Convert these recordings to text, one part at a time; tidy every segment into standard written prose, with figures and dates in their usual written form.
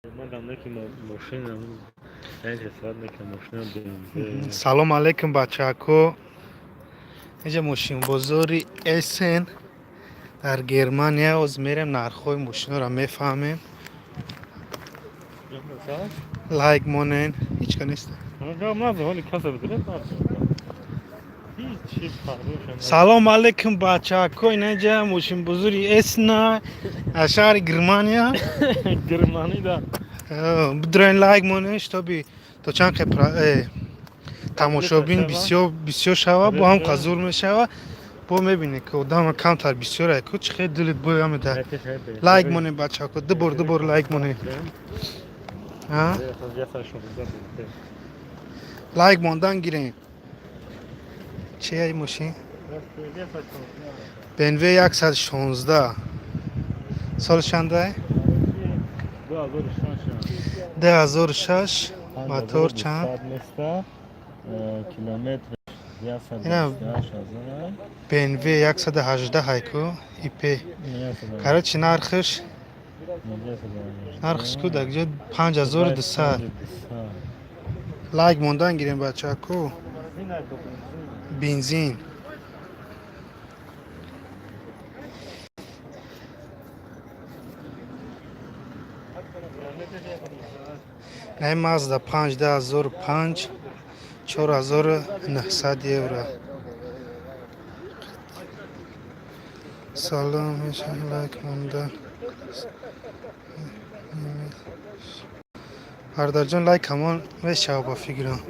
Ман машина. Салом алейкум, бачако. Инҷа мошинбозори Эссен дар Германия. Оз мерем, нархҳои мошиноро мефаҳмем. Лайк монен. Ҳеч ка нест. Салом алейкум, бачако. Инҷа мошинбозори Эссена аз шаҳри Германия. Германида. Бидроен, лайк монен, чтобы то чанд тамошобин бисёр бисёр шава, бо ҳам қазур мешава. Бо мебинед, ки одама камтар бисёр ку чи хел дилит боямеда. Лайк монем, бачако, дубор дубор лайк монем. Лайк мондан гирем. Чи мошин? BMW 116. Соли чанда? 2006. Мотор чанд? Километр. Ина BMW 118 ҳайку ИП. Короче, нархш ку дар ҷо 5200. Лайк мондан гирем, бачаку. Бензин. Най, Mazda 5, 2005, 4900 евро. Салом, лайк мондан. Бародарҷон, лайк ҳамон мешава ба фикрам.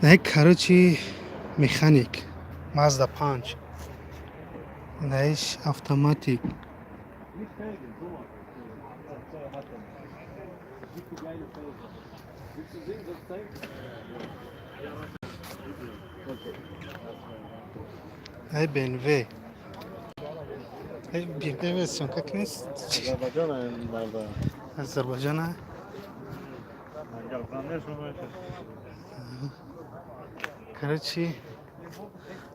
Не, короче, механик Mazda 5. Наиш автоматик. Ай, BMW. Ай, BMW съёмка нест. Азербайджан. Азербайджана. Короче,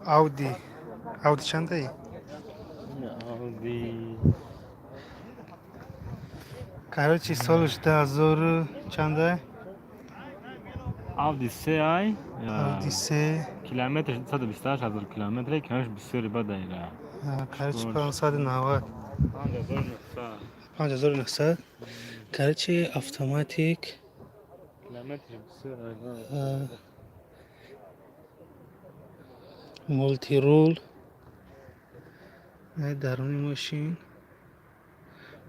Audi. Audi чандай? Audi. Короче, солиш 2000 чандай? Audi C. Audi C. Километр 128 ҳазор километр, километр бисёри бадаира. Короче, 590. 5900. 5900. Короче, автоматик. Километр бисёр. Мультирул. Даруни мошин.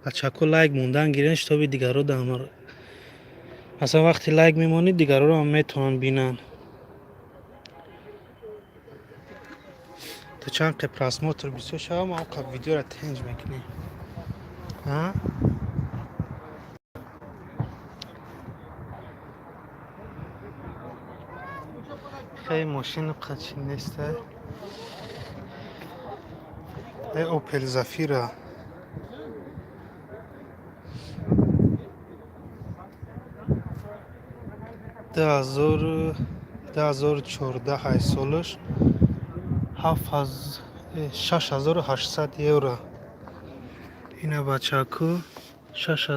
Бачако, лайк мондан гирен, чтобы дигаро дамар. Масалан, вақте лайк мемонед, дигароро ҳам метавонанд бинанд. То чанд қа просмотр бисёр шава, ма қа видеоро тенҷ мекунем. А? Хеле мошин қачи неста. Э, Opel Zafira. 2014 ҳай солаш, 6800 евро. Ина, бачаку, солаш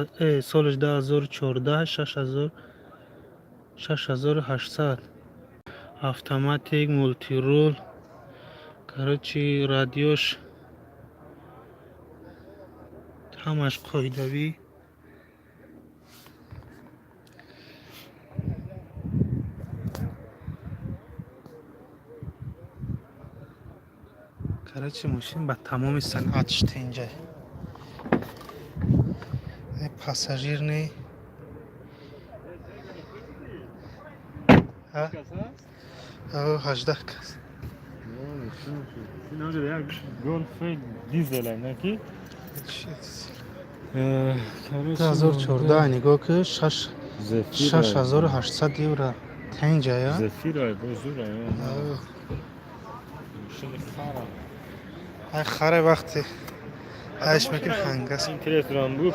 2014, 6800, автоматик, мультирул. Короче, радиош ҳамаш қоидавӣ. Короче, мошин ба тамоми санъат шуда инҷа. Пассажир не. 18 кас. Гольф дизел ки. 2014, нигоҳ ки, 6800 евро тенҷая. Зефира бозура. Ай, харе, вақте айш мекунӣ, хангас. Интерес дорам, бугу,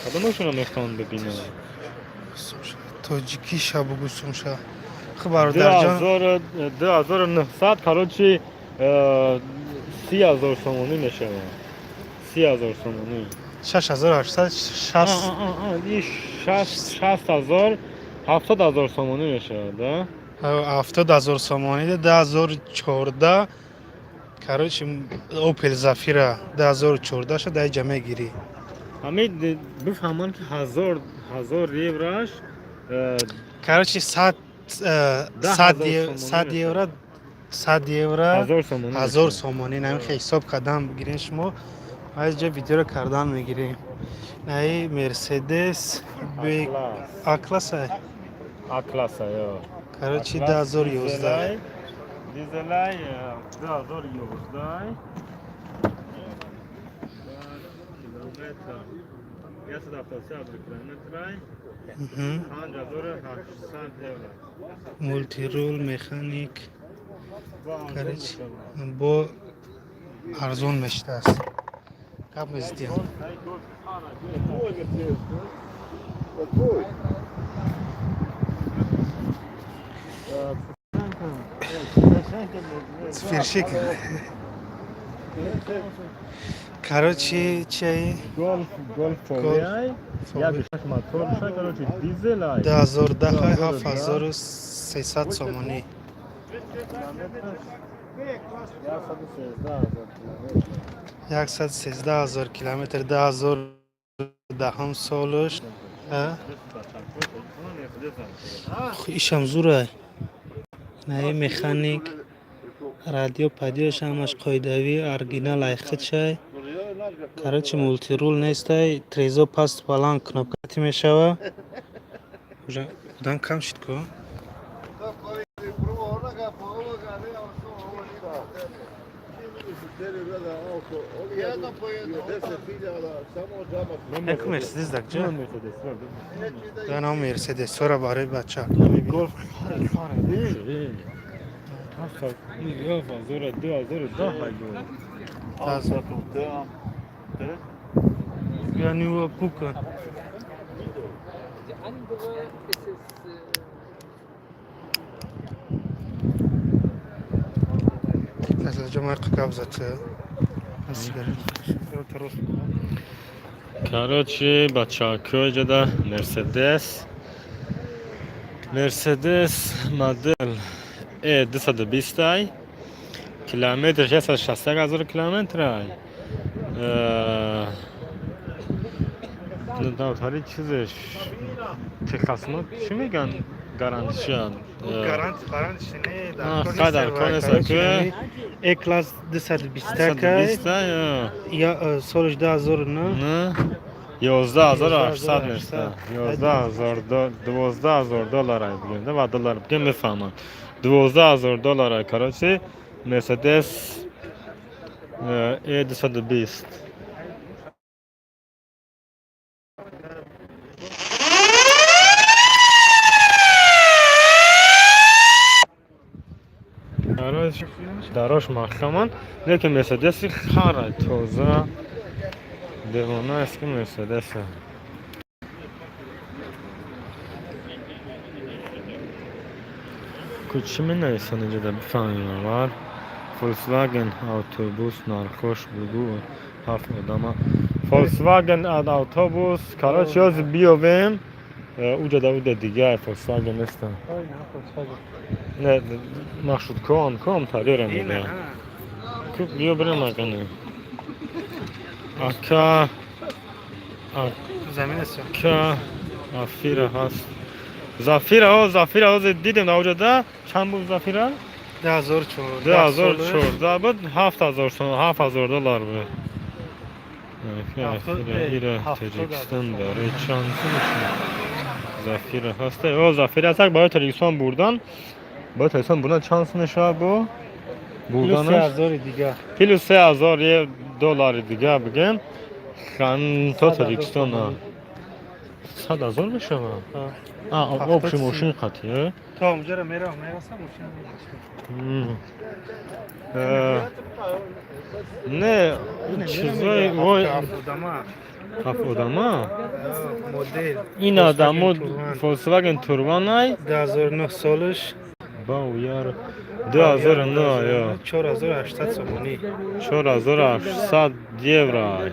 кадомашонро мехоҳанд бибинам. Тоҷикиша бугу, сумша. Хуб, бародарҷон. 2900, короче, 30 000 сомонӣ мешавад, 30 000 сомонӣ. 6860. 60 000, 70 000 сомонӣ мешавад, да? 70 000 сомонӣ, 2014. Короче, Опел Зафира 2014 ша дар ҷа мегирӣ. Ҳамин бифаҳманд, ки ҳазор евроаш Короче, сад 10 сад ҳазор сомонӣ 100 мешавад. евро, 100 евро 1000 сомонӣ 1000 мешавад. сомонӣ. Намихе ҳисоб кардан бигирем, шумо аз ҷа видеоро кардан мегирем. Наи Мерседес Б. А-класс. А класса. А класса, ё. Короче, А-класс, 2011. Дизелай, 2011. Километр 173 ҳазор километрай, 5800 евро. Мультирул, механик. Бо арзон Короче, мешавад. Бо арзон мешудааст, гап мезидиям. Tvoj Mercedes, ne? Pa tvoj. Фиршик, короче, чай. Голф, Голф VI, як шаш мотор ша, короче, дизелай. 2010, 7300 сомонӣ. 113 000 километр. 113 000 километр, 2010-ум солуш. А? Ишам зурай, наи механик, радио падиош ҳамаш қоидавӣ, оригинал айхичай. Короче, мультирул нестай, трезо паст баланд кнопкати мешава. Уже одан кам шид ку. Prvo onoga, pa ovoga, ne, a to ovo ništa. Jedno po jedno. 10.000, samo džaba. Яку Мерседес дакҷа? Мерседес. Да, Мерседес сора барои бача. Голф 7000, 2010 гол. Я не пука. Die andere ist es. Ҷамои гап зад. Сигарет. Короче, бачаҳо, ҷода Мерседес. Мерседес модел Э 220 ай. Километр 661 ҳазор километр ай. Тари чизеш техосмотр чӣ меган, гарантия. Гарант, гарант не. Ха, дар кор нест, аку. Э класс 220 кай. 220. Я солиш 2009. Не. 11 800 мешта. 11 000, 12 000 доллар ай бигем, да, ва доллар бигем, мефаҳмам. 12 000 доллар ай, короче, Мерседес Э 220. Короче, дарош маҳкаман, лекин Мерседеси хара, тоза, девона аст ки Мерседесе. Ку чӣ менависанд инҷода, бифаҳмем аввал. Volkswagen автобус, нархош бугу, ҳафт одама. Volkswagen автобус, короче, ҳозир биёвем. Уҷада уда дигар Volkswagen нестам. Не, маршруткаам ком тарера мега. Ку биё бирем акани. Ака, Замин аст. ака, Зафира ҳаст. Зафира, о, Зафира ҳозир дидем дар уҷада. Чанд буд Зафира? 2014. 2014 буд, 7000 сом, 7000 доллар буд. Зафира, ира Тоҷикистон барои чанд сум мешавад? Зафира ҳаст. О, Зафира ҳаст, барои Тоҷикистон бурдан. Барои Тоҷикистон бурдан чанд сум мешавад бо? Плюс Бурданаш? 3000 дигар. Плюс 3000 доллари дига бигем. Хан то Тоҷикистон. 100 000 мешавад? А, общий мошин қатӣ, э? То онҷаро меравам, мерасам, мошина. Не, чизои вой. Одама. Ҳафт одама? Модел. Ин одамо Volkswagen Touran-ай. 2009 солаш. Бау, яр. 2009, ё. 4800 сомонӣ. 4800 евро.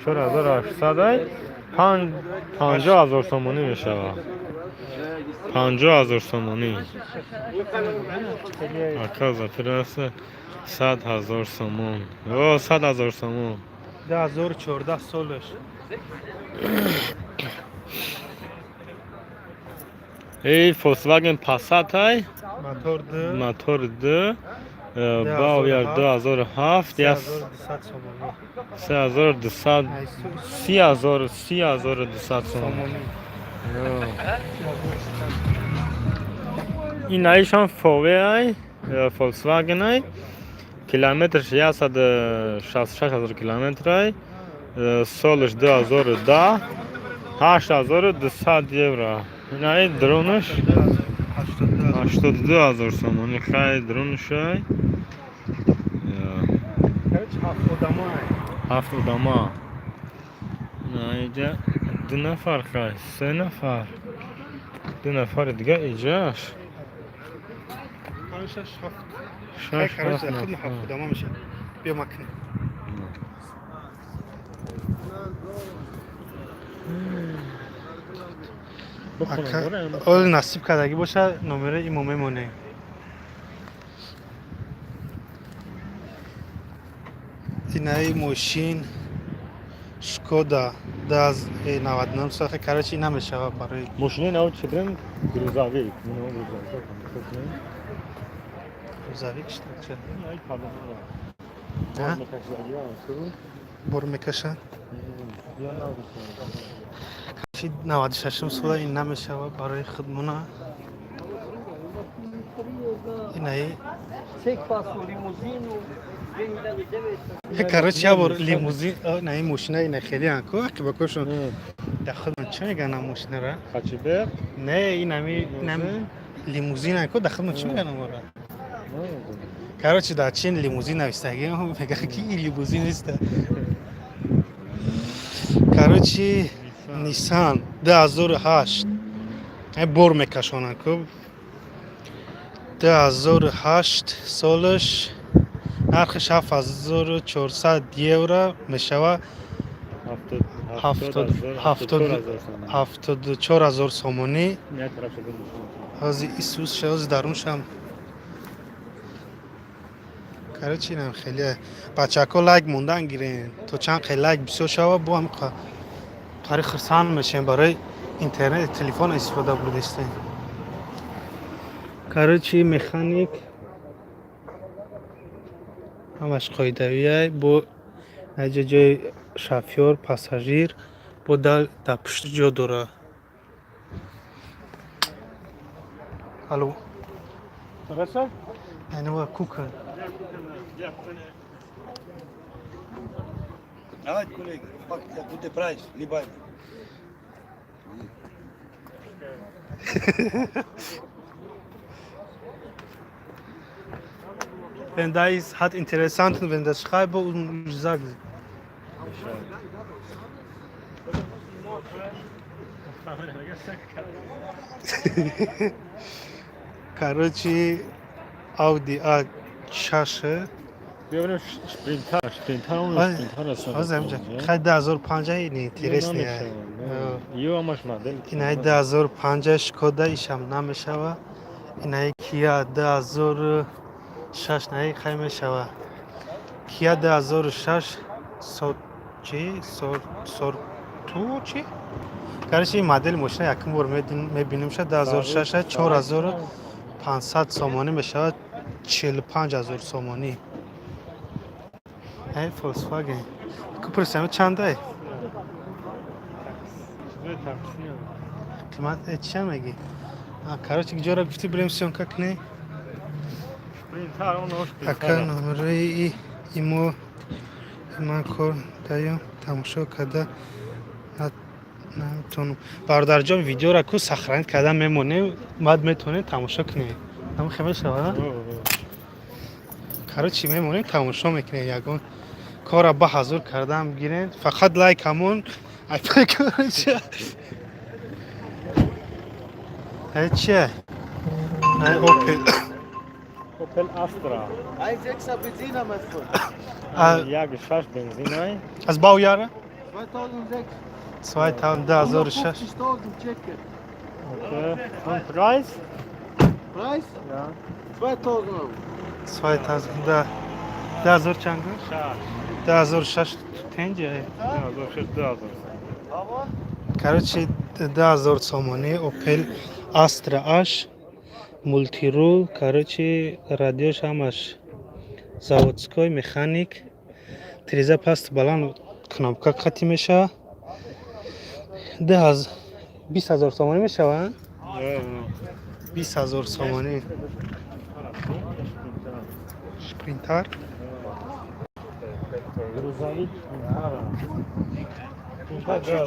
4800 ай, 50 000 сомонӣ мешавад. 50 000 сомонӣ. Ака Зафир аст, 100 000 сомон. О, 100 000 сомон. 2014 солаш. Эй, Volkswagen Passat ай. Мотор д. Мотор д. Baujahr 2007, 3200 сомонӣ. 3200, 30 000, 30 200 сомон. Сомонӣ. Ин айшон VW ай, Volkswagen ай. Километрш 166 000 километр ай. Солаш 2010, 8200 евро. Ин ай дронаш 82. 82 000 сомонӣ. Хай, дронаш ай. Короче, ҳафт одама. Ҳафт одама. Иҷа ду нафар, хай, се нафар. Ду нафари дига иҷаш. Панҷ, шаш, ҳафт. Шаш, Короче, ҳафт худ нафар. ҳафт одама мешавад. Биё, макунем. Бухонам, дорем. Оли насиб кардагӣ боша, номераи имо мемонем. Инаи мошин Шкода 99 сохи. Короче, намешава барои. Мошини нав чӣ дорем? Грузовик. Ино грузовик. Грузовик что? Ай, калон. А? Бор мекашанд. Чи 96 сола ин намешава барои худмона. Инаи короче, я бор лимузин, инаи мошина, ина хеле анко ақибакошон дар худмон чӣ мегӯянд мошинара? Хачибек. Не, инами лимузин анко дар худмон чӣ мегӯянд амора? Короче, дар чин лимузин навистагӣ, мегӯянд, ки ин лимузин нест. Короче, Nissan 2008 ай, бор мекашонанд ку. 2008 солаш, нархиш 7400 евро мешава, 74 000 сомонӣ. Ҳози Исус шози даруншам. Короче, инам хеле. Бачако, лайк мондан гирен, то чанд хел лайк бисёр шава, бо ҳам қари хурсанд мешем. Барои интернет, телефон истифода бурдистем. Короче, механик ҳамаш қоидавиай, бо наҷа ҷои шофёр, пассажир, бо дар пушти ҷо дора. Алло. Хорошо? Айнова кука. Давай, Kollege, pack der gute Preis, lieber. Wenn da ist, hat interessant, wenn das schreibe und ich sage. Короче, Audi A6. Бибинем Спринтер, Спринтер, он Спринтер аст. Ҳозир ҳамҷа. Хай, 2005 ин интересный. Ё ҳамаш модел. Инаи 2005 Шкода, ишам намешава. Инаи Kia 2006, наи хай мешава. Kia 2006 со чи сорту чи? Короче, ин модели мошина якум бор мебинем ша. 2006, 4500 сомонӣ мешавад, 45 000 сомонӣ. Ай, Volkswagen. Купрсам чандай? Қимат чия мегӣ? Короче, ҷора гуфтӣ, бирем съёмка кунем. Спринтер, он Ака, номераи имо ман кор даём, тамошо карда наметавонам. Бародарҷон, видеора ку сохранить карда мемонем, баъд метавонем тамошо кунем. Ҳам хел мешавад? Короче, мемонем, тамошо мекунем. Ягон кора ба ҳазур кардаам гирем, фақат лайк ҳамон. Короче, ай, чия? Ай, Опел. Opel Astra. 1,6er Benziner, mein Freund. Як шаш бензин ай. Аз Baujahr? 2006. 2006. 150.000 Checker. Okay. Und Preis? Preis? Ja. 2000 Euro. 2000 2000 чанд гуфт? 6. 2006 тенҷа. 2006, 2000. Короче, 2000 сомонӣ Opel Astra H мультирул, короче, радиош ҳамаш заводской, механик, тиреза паст баланд кнопка қатӣ мешава. 20 000 сомонӣ мешава? Ja. 20 000 сомонӣ. Спринтер. Грузовик. Спринтер.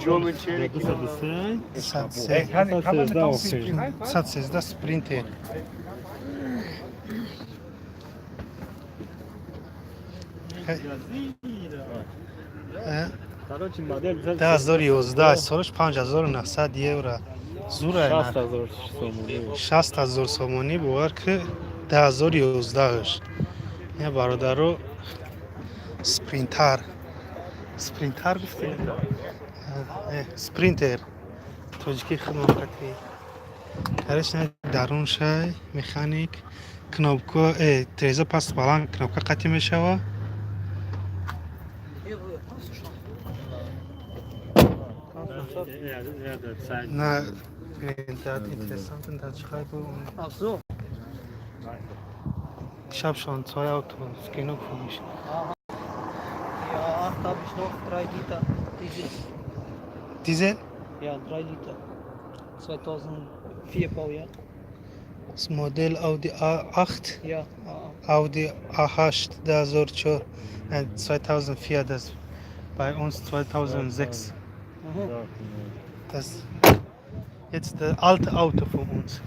103. 113 Спринтер. Короче, модель 2011, солаш 5900 евро. Зура. 60 000 сомонӣ. 60 000 сомонӣ, бовар ки, 2011. Я, бародаро, Спринтар. Спринтар гуфтем? Спринтер. Тоҷикӣ хидматқати. Короче, дарун шай, механик, кнопка, тиреза паст баланд кнопка қатӣ мешава. На, der hat interessant der Schreiber und Ach so. Ich habe schon zwei Autos, genug für mich. Aha. Ja, 8 habe ich noch, 3 Liter Diesel. Diesel? Ja, 3 Liter. 2004 Baujahr. Das Modell Audi A8, Ja, A8. Audi A8, 2004, nein, 2004, das bei uns 2006. Aha. Das jetzt das alte Auto von uns.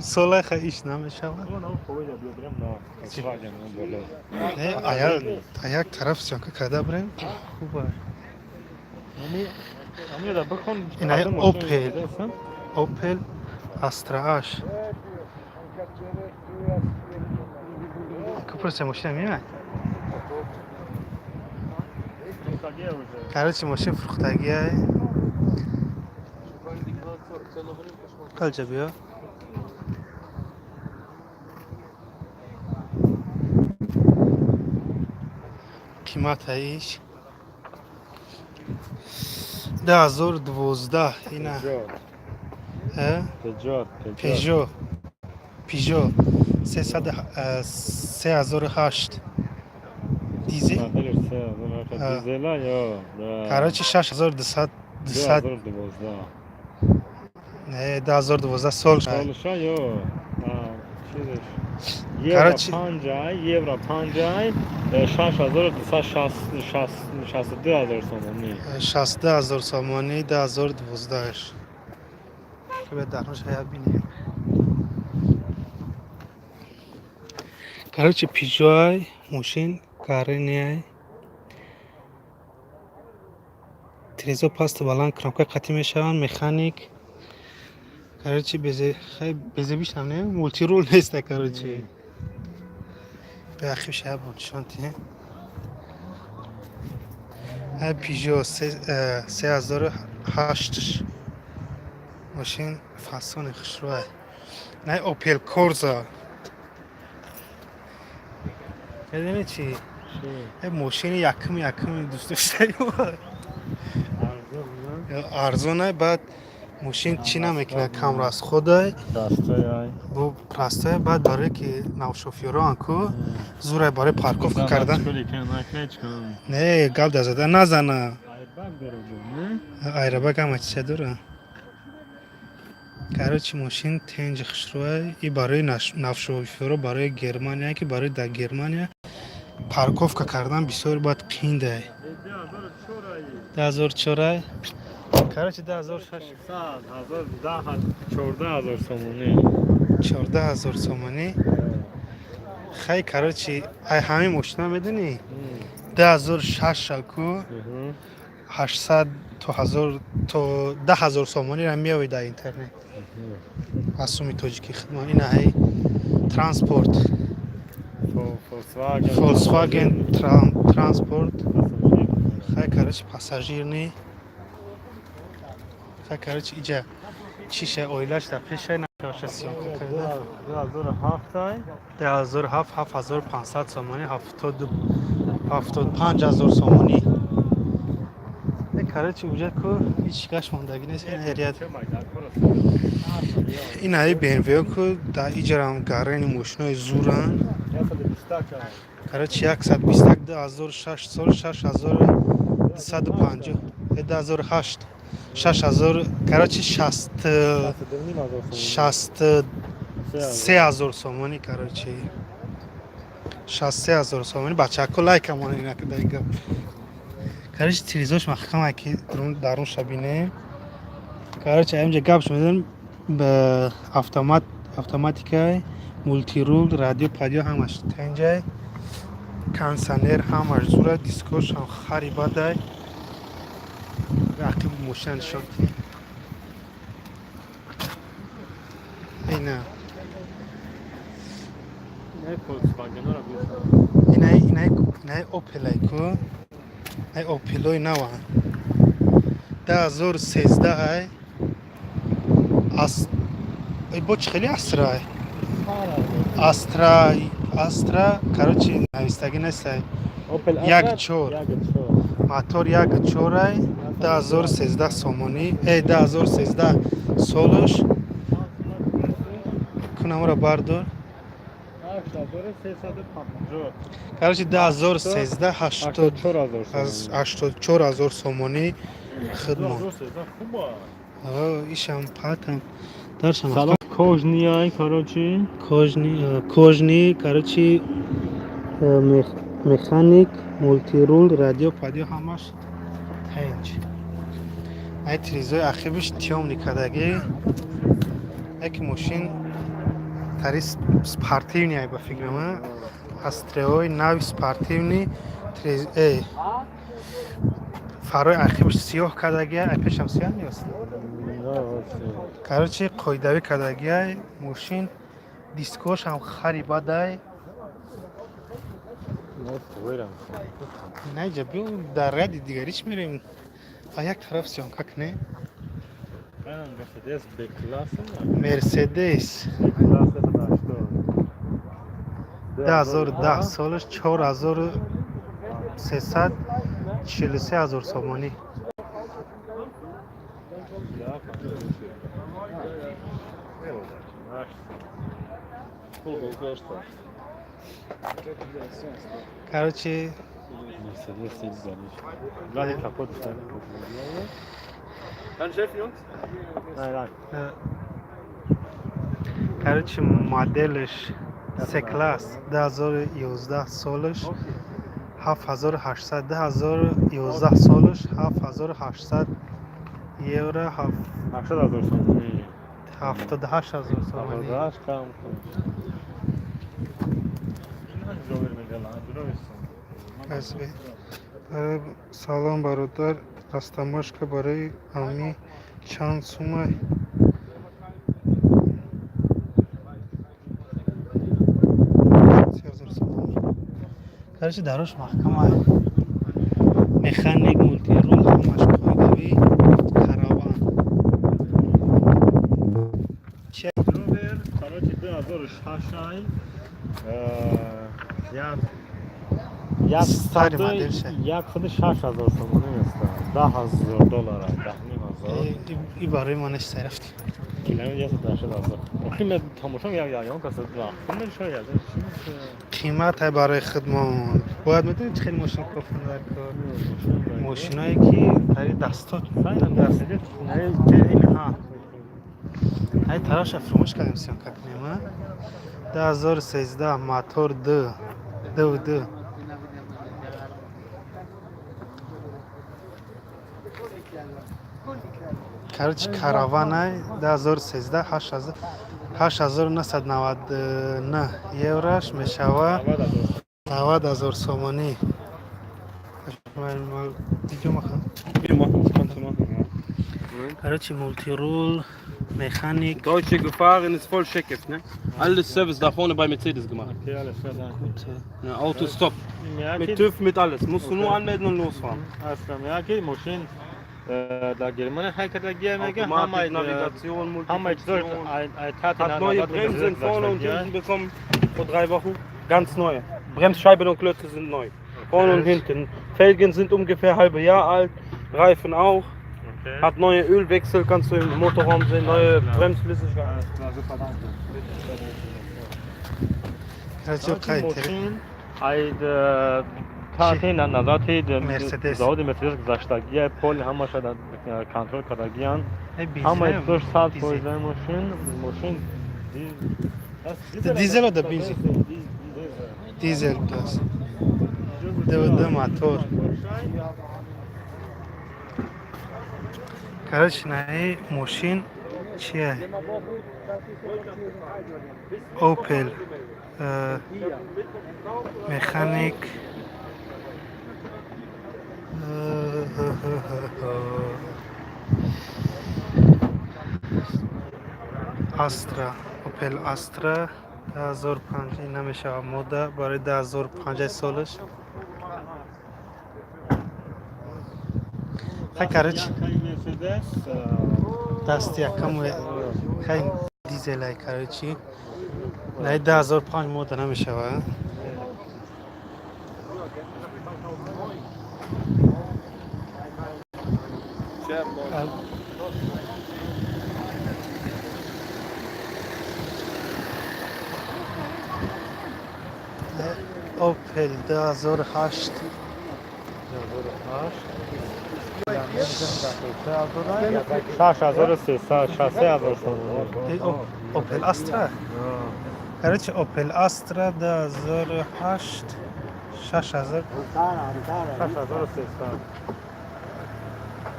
Солаха иш намешавад. Не, а як тараф съёмка карда бирем, хуб аст. Ина Opel. Opel Astra H. Купрося мошина меояд. Короче, мошин фурӯхтагиай. Калҷа биё. Қиматаиш 2012 ина. Э? Peugeot. Peugeot 3008 дизел. Короче, 6200 не, 2012 сол. Короче- Евро панҷай 6262 ҳазор сомонӣ. 62 000 сомонӣ, 2012. Ки дарунаш ҳая бинем. Короче, Peugeot мошин карениай. Тирезо пасту баланд кнопка қатӣ мешаванд, механик. Короче, безе хай безебишам не, мультирул неста, короче. Беахив шая бо нишон тиҳем. Ҳай Peugeot 3008, мошин фасони хушрӯай. Най Opel Corsa. Медонӣ чӣ? Э, мошини якум дӯст доштаи. Арзонай, баъд мошин чӣ намекунад, камрасходай. Дастаи. Бо простой, баъд барое ки навшофёроан ку зурай барои парковка кардан. Не, гап да зада назана. Айрабак ҳама чиза дора. Короче, мошин тенҷи хушрӯай и барои навшофёро, барои Германия, ки барои дар Германия парковка кардан бисёр баъд қииндай. 2004, короче, 2006. 14 000 сомонӣ. 14 000 сомонӣ. Хай, короче, ай ҳамин мошина, медонӣ, 2006 ку 800 то 1000 то 10 000 сомониро меои дар интернет аз суми тоҷикӣ хидмат. Ина ҳай транспорт. Volkswagen. Volkswagen Transport. Хай, короче, пассажирный. Хай, короче, иҷа чиша, оилаш дар пешай наша съёмка карда. 2007. 2007, 7500 сомонӣ, 75 ҳазор сомонӣ. Короче, уҷа ку ҳеҷ гаш мондагӣ нест, ин ряд. Ин аи БМВ ку дар иҷарам гарени мошинои зуранд. Короче, 121, 2006 сол, 6250, 2008, 6000, короче, 63 ҳазор сомонӣ, короче, 63 ҳазор сомонӣ. Бачако, лайкамон инак дар гап. Короче, телевизорш маҳкама, ки дарунша бинем. Короче, инҷа гапш медонем, ба автомат, автоматикай, мультирул, радио падио ҳамаш тенҷай, кондиционер ҳамаш зура, дискошам хари бадай. Ақиб мошина нишон диҳем. Ина. Инаи Опелай ку, ай Опелои нава, 2013 ай. Ас бо чӣ хеле Астрай, Астра, Астра, короче, навистагӣ нестай. Як чор. Мотор як чорай, 2013 сомонӣ, 2013 солуш. Кунамро бардор. Короче, 2013, 84 ҳазор сомонӣ хидмон. Ишам патам даршам. Салон кожаный ай, короче. Кожаный, кожаный, короче, механик, мультирул, радио падио ҳамаш тенҷ. Ай телевизори ахибиш тёмный кардагӣ. Яки мошин тари спортивный ай, ба фикрам, Астреои нави спортивный. Фарои ахибиш сиёҳ кардагӣ, ай пешам сиёҳ нест. Короче, қоидавӣ кардагиай мошин, дискошам хари бадай. Наиҷа биё, дар ряди дигарӣ чӣ мерем, а як тараф съёмка кунем. Мерседес, 2010 солаш, 4343 ҳазор сомонӣ. Koliko košta? Короче. Мерседес. Gleich kaputt. Kann ich helfen, Jungs? Nein, nein. Короче, моделш С-класс, 2011 солаш, 7800, 2011 солаш, 7800 евро. 80 ҳазор сомонӣ. 78 ҳазор сомонӣ. 78 кам кун. Ровер мега, Land Rover. Касби. Салом, бародар, растаможка барои ами чанд сума? 30 ҳазор сомонӣ. Короче, дарош маҳкама, механик, мультирул ҳамаш қоидавӣ, караван. Ровер, короче, 2006 ай. Як як Старый модель ша. 106 ҳазор сомонӣ места. 10 ҳазор доллара, 10,5 ҳазор. И барои ма нест, рафтем. Километр 180 ҳазор. Охи ме тамошо як ягон каса хун шояд. Қимат ай барои хидмон бояд. Медонӣ, чӣ хел мошин кофтан дар кор, мошиное ки тари дастот даст ҳа. Ай тарафша фурӯш кардем, съёмка кунем. А 2013, мотор д д д. Короче, караванай, 2013, 8999 еврош мешава, 90 ҳазор сомонӣ. Видео махан. Короче, мультирул. Механик. Deutsche gefahren, ist voll Scheckheft, ne? Alles Service da vorne bei Mercedes gemacht. Okay, alles klar, danke. Ne, Auto ist top. Mit TÜV, mit alles. Musst du nur anmelden und losfahren. Аслан мега ки мошин дар Германия хай кардагия мега. Automatik, Navigation, ҳамаи чизош Multifunktion. Ай тати Hat neue Bremsen vorne und hinten bekommen vor 3 Wochen. Ganz neue. Bremsscheiben und Klötze sind neu. Vorne und hinten. Felgen sind ungefähr halbe Jahr alt. Reifen auch. Hat neue Ölwechsel, kannst du im Motorraum sehen. Neue Bremsflüssigkeit. Короче, қай мошин ай таҳти назарати Мерседес. Заводи Мерседес гузаштагия, поли ҳамаша контрол кардагиян, ҳамаи чизош 100% мошин. Дизел oder Benzin? Дизел будааст, ДВД мотор. Короче, наи мошин чия? Опел механик. Астра, Опел Астра 2005 ин намешавад мода барои 2005 солаш. Хай, короче, дасти якам хай дизелай. Короче, наи 2005 мода намешавад. Опел 2008. 6300, 63 000 сомон. Опел Астра. Короче, Опел Астра 2008, 6000. 6300.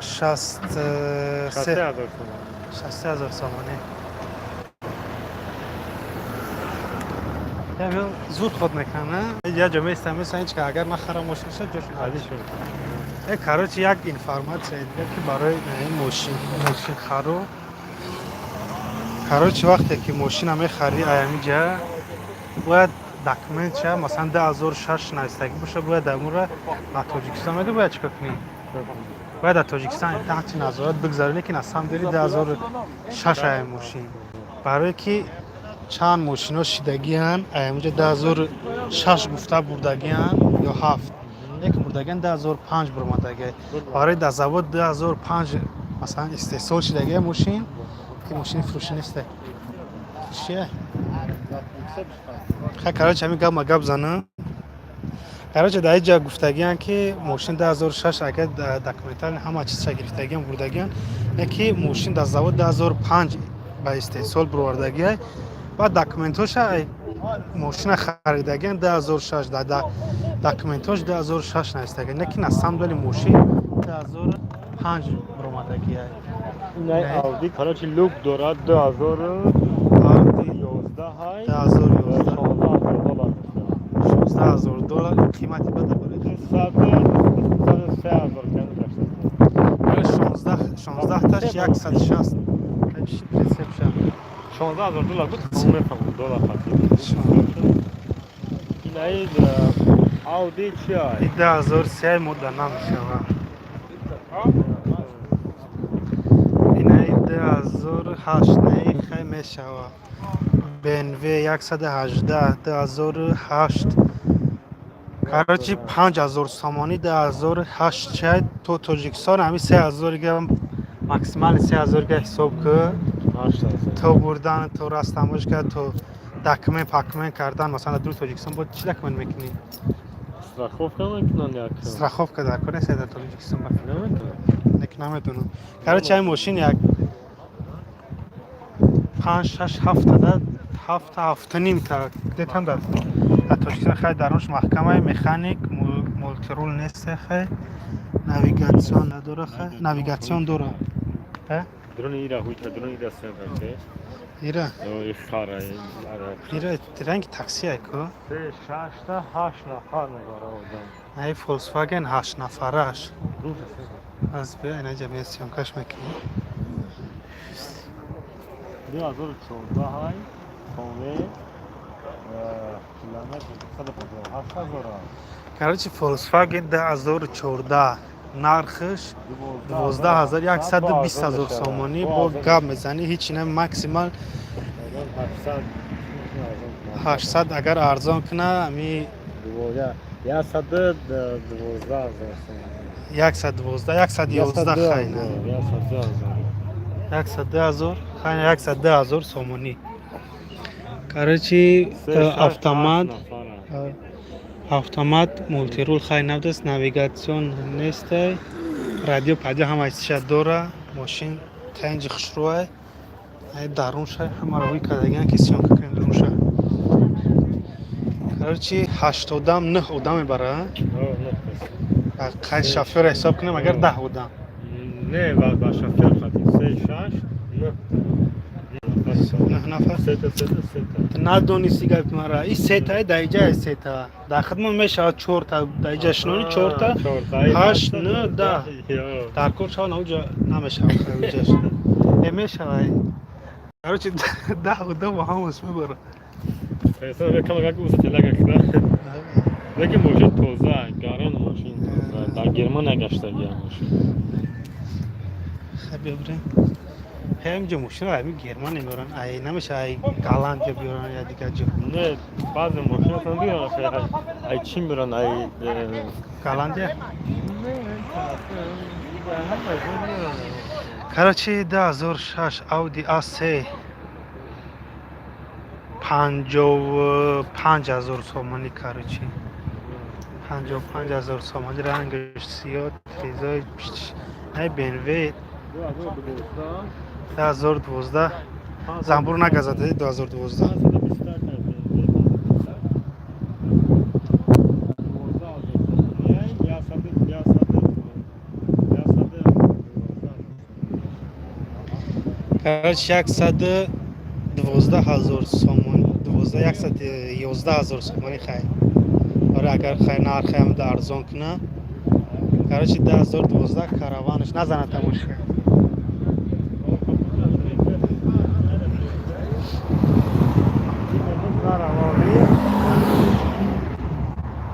63. 63 000 сомон. 63 000 сомонӣ. Зуд ход мекунам, я ҷо местам, месан ҳеч ка агар нахарам мошинша ҷош. Али шуд. Короче, як информация дига ки барои мошин мошинхаро. Короче, вақте ки мошина мехарӣ, аямиҷа бояд документша, масалан, 2006 навистагӣ боша, бояд амура ба Тоҷикистон меди, бояд чикор кунӣ? Бояд дар Тоҷикистон таҳти назорат бигзаронӣ, ки на самом деле 2006 ая мошин. Барое ки чанд мошино шидагиан, аямиҷа 2006 гуфта бурдагиан ё ҳафт, як бурдагиан, 2005 буромадагиа. Барои дар завод 2005 масалан истеҳсол шидагия мошин, ки мошини фурӯшӣ несте, фурӯшия. Хай, короче, ҳамин гап ма гап занам. Короче, дар ин ҷа гуфтагиан, ки мошин 2006, агар документально ҳама чизша гирифтагиан, бурдагиан, не ки мошин дар завод 2005 ба истеҳсол бировардагиай. Баъд документоша мошина харидагиан 2006, дар документош 2006 навистагиан, не ки на самом деле мошин 2005 буромадагиай. Инай Ауди, короче, люк дорад, 2011 ҳай. 2011. 16 000 доллар мешавад. 16 000 доллар қимати бада барои 203 000 километр. 16 16 таш 160 прицепша. 16 000 доллар буд, мефаҳмам, доллар хати. Инаи Ауди чи ай? 2003 мода намешавад. Инаи 2008 наи хай мешавад. BMW 118 2008. Короче, 5000 сомонӣ 2008 чай то Тоҷикистон ҳами 3000 га, максимально 3000 га ҳисоб ку. То бурдан, то растамошка, то документ пакмент кардан. Масалан, дар дури Тоҷикистон бо чӣ документ мекунӣ? Страховка мекунанд як. Страховка дар кор нест дар Тоҷикистон ба. Намекунанд. Нек, намедонам. Короче, ҳами мошин як панҷ, шаш, ҳафтада, ҳафта, ҳафту ним та детам дар Тоҷикистон. Хай, дарунш маҳкамаи, механик, мультирул нест, хай, навигатсион надора, хай, навигатсион дора. Дрон ира ҳуйта, дрон ира сенфе. Ира? И хара. Ира ранги таксия ку. Се, шашта, ҳашт нафар мебара одам. Ай Volkswagen ҳашт нафараш аз. Биё, ина ҷамъият съёмкаш мекунем. 2014 ҳай, VW, километр 158 ҳазор аст. Короче, Volkswagen 2014, нархш 12 120 ҳазор сомонӣ. Бо гап мезанӣ, ҳеч на, максимал 800. 800 агар арзон куна, ами. 112 ҳазор сомонӣ. 112, 111, хайна. 102 ҳазор. 102 ҳазор, хайна, 102 ҳазор сомонӣ. Короче, автомат, автомат, мультирул хай набудаст, навигатсион нестай, радио падио ҳама чизша дора. Мошин тенҷи хушрӯай, ай дарунша ҳамаро ҳуй кардагиан, ки съёмка кунем дарунша. Короче, ҳашт одам, нӯҳ одам мебара. Қай шофёра ҳисоб кунем, агар 10 одам. Не, ба шофёр хати се, шаш, нӯҳ. Нӯҳ нафар. Сета, сета, сета. Надонисти гапи мара. И сета дар иҷа, сета дар хидмат мешавад, чорта дар иҷа шинони, чорта, ҳашт, нӯҳ, 10. Дар кор шава, науҷа намешавад, уҷаш э мешавад. Короче, 10 одам бо ҳамас мебара. Лекин мошин тоза, гарон, мошин тоза, дар Германия гаштагия мошин. Хай, биёбирем. Ҳамҷо мошина ами Германия меоран, ай намеша, ай Голландия биёран я дигар ҷо? Не, баъзе мошинасон биёран, ай чӣ меоран, ай Голландия. Короче, 2006 Audi A3, 55 ҳазор сомонӣ. Короче, 55 ҳазор сомонӣ, рангаш сиёҳ, трезои ай BMW. 2012, замбур нагазаде, 2012. Короче, 112 ҳазор сомон, дувоздаҳ, 111 ҳазор сомонӣ. Хай, оре, агар хай нархаам да арзон куна. Короче, 2012 караванаш назана, тамошо.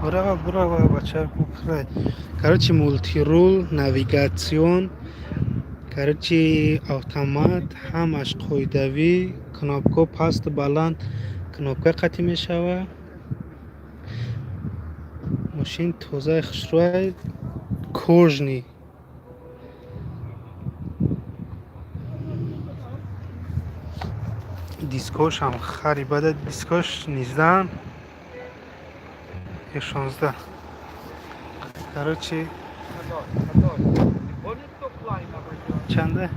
Браво, браво, бача. Короче, мультирул, навигатсион, короче, автомат, ҳамаш қоидавӣ, кнопка пасту баланд, кнопка қатъӣ мешавад. Мошин тозаи хушрӯай, кожаный. Дискошам хари бада, дискош низдаҳ ё 16. Короче, чанде?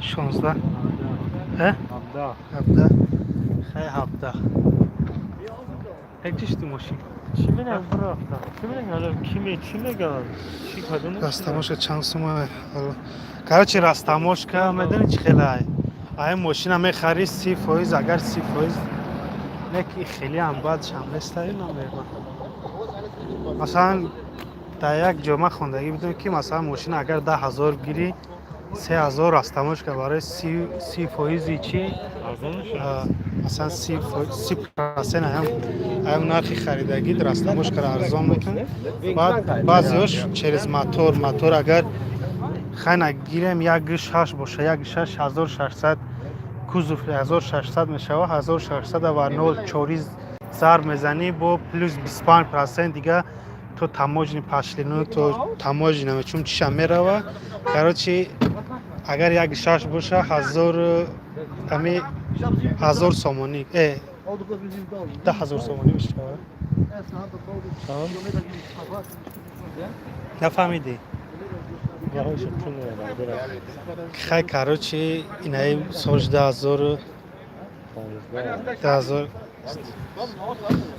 16, э, 17, хай, 17. Як чишти мошин. Чӣ менам, рафтам, чӣ менам, ки чӣ мегӯям, чӣ кадом? Растаможка чанд сума? Короче, растаможка медони чӣ хелай? Ай мошина мехари, 30%, агар 30% не, ки хеле ҳам бадшам нестаю, намегӯям. Масалан, дар як ҷо ман хондагӣ будам, ки масалан мошина агар 10 ҳазор гирӣ, 3000 растаможка барои 30 фоизи чӣ, масалан 30% ҳам нархи харидагӣ растаможкаро арзон мекунад. Баъд баъзеош через мотор. Мотор агар хайна гирем, як шаш боша, як шаш 1600, кузов 1600 мешава. 1600 ва нол чори зарб мезанӣ, бо плюс 25% дига, то таможенный пошлину, то таможня чун чиша мерава. Короче, агар як шаш боша, ҳазор, ами 1000 сомонӣ, 10 000 сомонӣ мешава. Нафаҳмидӣ? Хай, короче, инаи соли 2000, 10 000,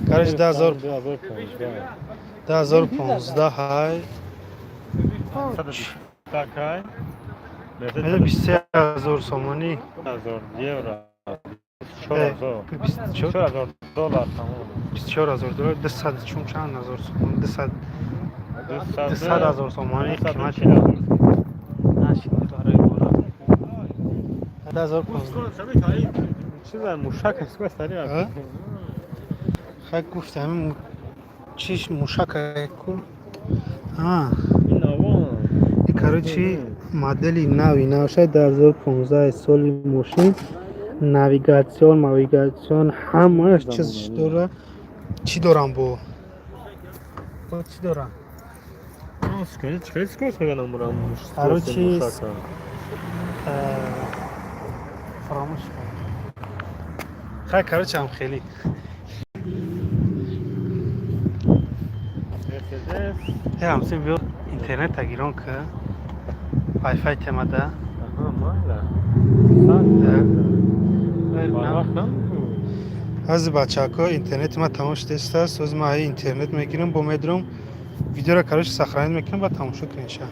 короче, 10 000, 2015 ҳай. Такай. 23 000 сомонӣ. Ҳазор евро. 4000 доллар тамом. 24 000 доллар, дусад чун чанд ҳазор сомонӣ, 200 000 сомонӣ қимат нашид барои бора. 2015. Чиза мушак аст, сари. А? Хай, гуфт, ҳамин чиш мушака ку. А, Ин наво. И короче, модели нави навшай, 2015 соли мошин, навигацион, навигацион, ҳамааш чиз дора. Чӣ дорам бо чӣ дорам? Чӣ скорость меганам мурам? Короче, фаромӯш кардам. Хай, короче, ҳам хеле. Мерседес. Э, ҳамсин, биё, интернета гирон ка, вайфай темада. Аҳа, майла. Вақт набуд. Ҳази, бачаҳако, интернети ма тамом шудааст. Ҳози ман ҳаи интернет мегирам, бо медурам, видеоро, короче, сохранить мекунам, баъд тамошо кунеша.